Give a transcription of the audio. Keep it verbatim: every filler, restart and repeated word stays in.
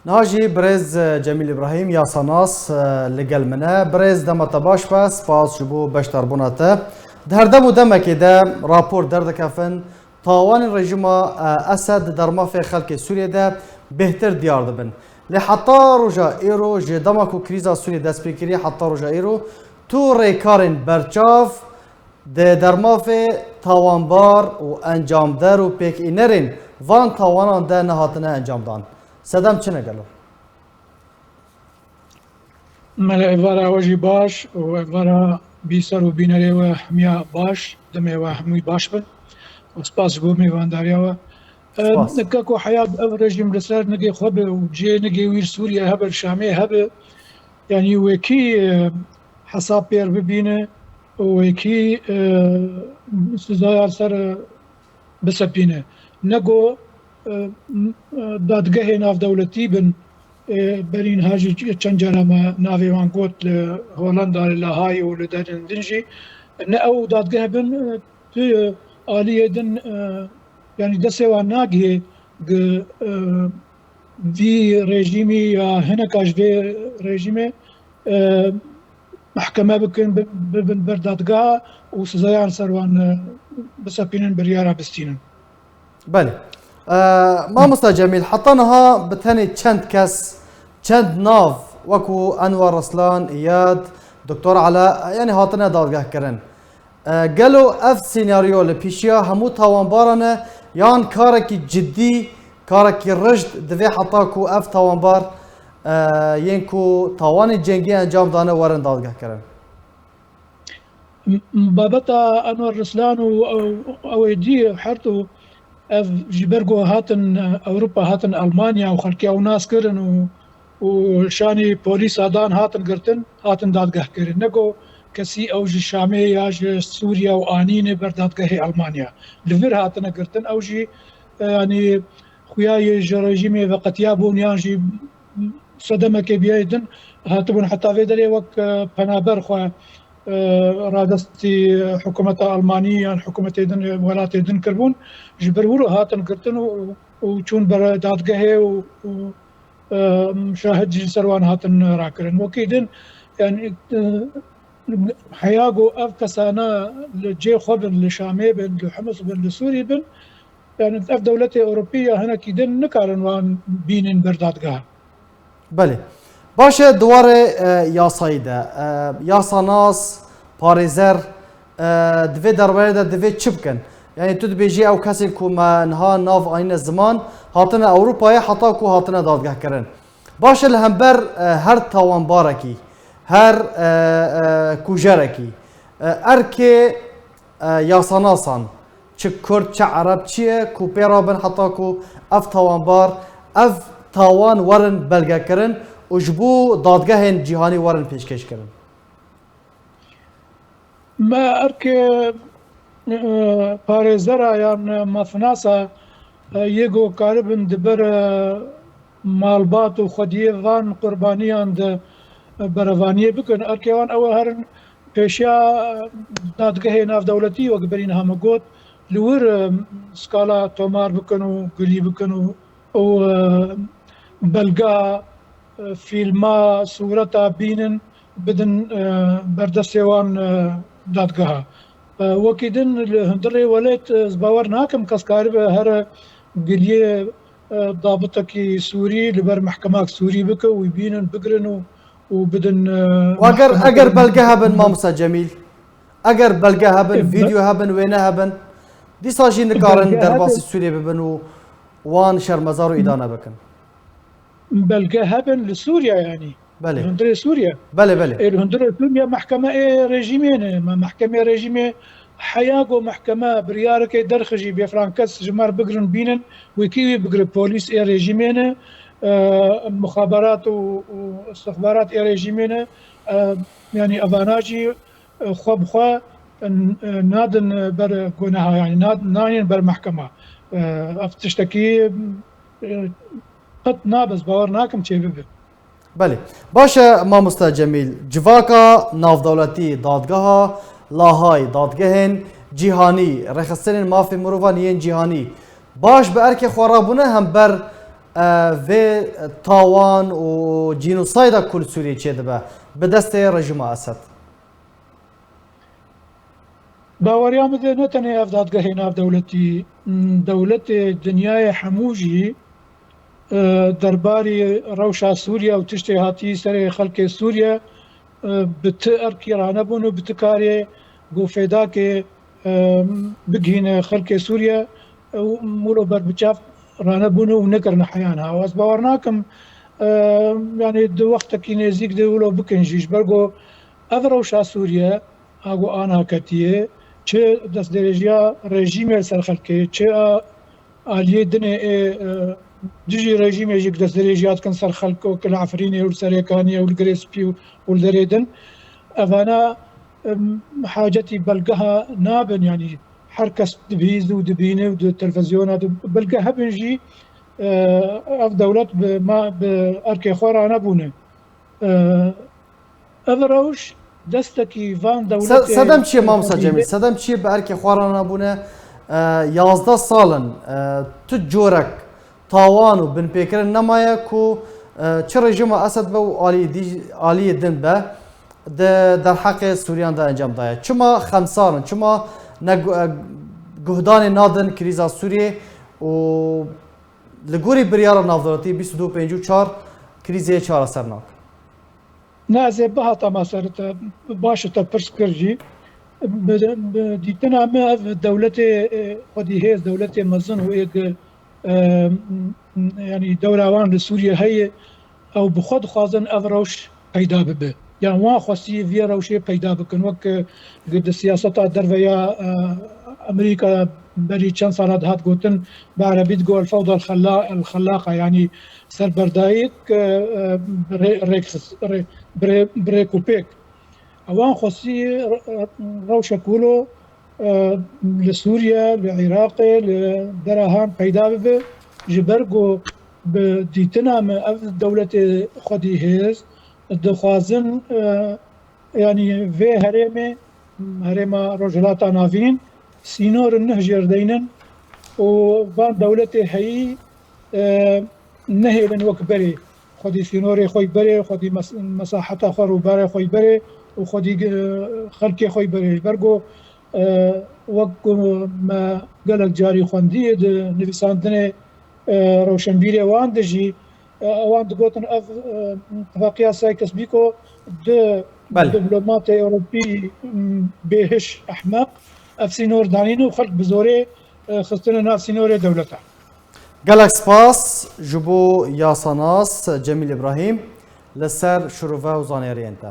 Niha jî birêz Cemîl Îbrahîm, yasanas, li gel min e. Birêz, dema te baş be, spas ji bo beşdarbûna te. Di her dem û demekê de rapor derdikevin, tawanên rejîma Esed di dermafê xelkê Sûriyê de bêhtir diyar dibin. Lê heta roja îro, ji dema ku krîza Sûriyê dest pê kiriye heta roja îro, tu rêkarên berçav di dermafê tawanbar û encamder û pêkînerên van tawanan de nehatine encamdan. Sedem çi ne gelo? Mele êvara we jî baş û êvara bîser û bînerê we hemiya baş, demê we hemû baş bin. Û spas ji bo mêvandariya we. Spas. Nika ku heya ev rejîm li ser nigê xwe be û cihê nigê wî li Sûriye hebe, li Şamê hebe, yanî wekî, e, hesab pêr bibîne û wekî, e, sizaya li ser, e, bisepîne. Nego, e, m-, e, dadgehê navdewletî bin, e, berî niha jî çend cara me navê wan got li Holanda, li Lahayê û li derên din jî. Ne ew dadgeh bin, e, tu aliyê din, e, yanî destê wan nagihê gi, e, vî rejîmî ya hineka ji vê rejîmê, e, mehkeme bikin, bi-, bibin ber dadgeha û sizayan ser wan, e, bisepînin, biryara bistînin. Belê. E, Mamosta Cemîl, heta niha bi tenê çend kes, çend nav, wekû Enwer Rislan, Îyad, Doktor Ela, yanî hatine dadgehkirin. E, gelo ev senaryo li pêşiya hemû tawanbaran e, yan karekî cidî, karekî rijd divê heta ku ev tawanbar, e, yên ku tawanên cengî encam dane werin dadgehkirin? M-, babeta Enwer Rislan û ew, ew ê dî her du ev ji ber ku hatin, e, Ewropa, hatin Almanya û xelkê ew nas kirin û û şanî polîsa dan hatin girtin, hatin dadgehkirin. Nego kesî ew ji Şamê ya ji Sûriye û anîne ber dadgehê Almanya. Li vir hatine girtin, ew jî, e, yanî xuya yê ji rejîmê veqetiyabûn yan jî sedemekê biyayê din hatibûn heta vê derê wek, e, penaber xwe, e, radestî hikûmeta Almanî yan hikûmetê din, e, welatê din kiribûn. Ji ber wir hatin girtin û, û çûn ber dadgehê û, û e, şahid jî ser wan hatin rakirin. Wekî din, yani, e, heya ku ev kesana li cê xwe bin, li Şamê bin, li Hims bin, li Sûrî bin, yani ev dewletê Ewropî ya hinekî din nikarin wan bînin ber dadgeha. Belê. Baş e, di warê, e, yasayî de, e, yasanas, parêzer, e, di vê derbarê de divê çi bikin? Yanî tu dibêjî ew kesên ku me niha nav anîne ziman, hatine Ewropayê heta ku hatine dadgehkirin. Baş e, li hember, e, her tawanbarekî, her, e, e, kujerekî, e, erkê, e, yasanasan, çi kurd, çi ereb, çi ye ku pê rabin heta ku ev tawanbar, ev tawan werin belgekirin û ji bo dadgehên cîhanî werin pêşkêşkirin? Me erkê, e, parêzera yan mafnasa, e, yê ku karibin di ber, e, malbat û xwediyê van qurbaniyan de, e, berevaniyê bikin. Erkê wan ew e herin pêşiya, e, dadgehê navdewletî, wek berî niha me got, li wir, e, skala tomar bikin û gilî bikin û û, e, belga, e, fîlma, sûreta bînin, bidin, e, berdestê wan, e, dadgeha. E, wekî din li hundirê welêt, e, ez bawer nakim kes karibe here giliyê, e, dabitekî Sûrî li ber mehkemak Sûrî bike û wî bînin, bigirin û, û bidin, e, Eger, mehkeme eger kirin. Belge hebin, Mamosta Cemîl, eger belge hebin, Ê, be- vîdeo hebin, wêne hebin, dîsa jî nikarin Belge derbasî hebin. Sûriyê bibin û wan şermezar û îdane bikin. Belge hebin li Sûriye, yanî. Belê. Li hundirê Sûriye. Belê, belê. Ê, li hundirê Sûriye mehkeme ê rejîmê ne. Me mehkemê rejîmê heya ku mehkeme biryarekê derxijî bê filan kes ji me re bigirin bînin, wekî wî bigire polîs ê rejîmê ne, e, muxaberat û, û istixbarat ê rejîmê ne. E, yanî evana jî, e, xwe bi xwe, e, nadin ber guneha, yanî nad-, nayên ber mehkema. E, ev tiştekî, e, qet nabe, ez bawer nakim çêbibe. Belê. Baş e, Mamosta Cemîl, civaka navdewletî, dadgeha Lahayê, dadgehên cîhanî, rêxistinên mafê mirovan yên cîhanî baş bi erkê xwe rabûne hember vê tawan û cînosayda ku li Sûriyê çêdibe bi destê rejîma Esed? Baweriya min de ne tenê ev dadgehê navdewletî, dewletê dinyayê hemû jî, e, derbarî rewşa Sûriye û tiştê hatî serê xelkê Sûriye, e, bi ti erkî ranebûn û bi ti karê ku fêdakê, e, bigihîne xelkê Sûriye, e, û wilo berbiçav ranebûne û nekirine heyan ha. Ez bawer nakim, e, yanî di wextekî nêzîk de wilo bikin jî, ji ber ku ev rewşa Sûriye, a ku ana ketiye, çi destdirêjiya rejîmê li ser xelkê, çi a aliyê dinê ê, e, dijî rejîmê jî destdirêjiya dikin ser xelk û ki li Efrînê û li Serêkaniyê û li Girê Spî û, û li derê din. Evana, em, hacetî belgeha nabin, yanî her kes dibihîz û dibîne û di televîzyona de belge hebin jî, e, ev dewlet bi ma, bi erkê xwe ranebûne. E, ev rewş destekî van Se-, dewletê sedem çi ye, mamosta Cemîl? Sedem çi ye bi erkê xwe ranebûne? E, yazdeh sal in, e, tu corek tawan û binpêkirin nemaye ku, e, çi rejîma Esed be û aliyê dî-, aliyê din be, di derheqê Sûriyan de encam daye. Çima xemsar in? Çima ne gu-, e, guhdanê nadin krîza Sûriyê û li gorî biryara navdewletî bîst û du pêncî û çar krîzê çareser nakin? Ne, ez ê bihatama ser te, baş te pirs kir jî. Bi, bi dîtina min ev dewletê, e, xwedî hêz, dewletê mezin û ê, e, yanî dewra wan li Sûriye heye, ew bi xwe dixwazin ev rewş peyda bibe. Yan wan xwestî vê rewşê peyda bikin. Wek, e, di siyaseta derve ya, e, Amerîka berî çend sala dihat gotin, bi erebî digot el-fewda el-xella-, el-xellaqa, yanî serberdayî, e, e, bi rê-, rêk-, rê-, bi rê-, bi rêk û pêk. Ewan xwestî re-, re-, rewşek wilo, e, li Sûriye, li Iraqê, li dera han peyda bibe. Ji ber ku bi dîtina me ev dewletê xwedî hêz dixwazin, e, yanî vê herêmê, herêma Rojhilata Navîn, sînorin nuh jêr deynin û van dewletê heyî, e, nehêlin wek berê. Xwedî sînorê xwe berê, xwedî mes-, mesaheta xwe rûberê xwe berê û xwedî, e, xelkê xwe berê. Ji ber ku, e, wek ku me gelek carî xwendiye di nivîsandinê, e, rewşenbîrê wan de jî, e, wan digotin ev, e, tifaqiya Sykes-Picot di Belê. Diplomatê Ewropî, m, bêhiş, ehmeq, ev sînor danîn û xelk bi zorê, e, xistine nav sînorê dewleta. Gelek spas ji bo yasanas Cemîl Îbrahîm li ser şirove û zaniyariyên te.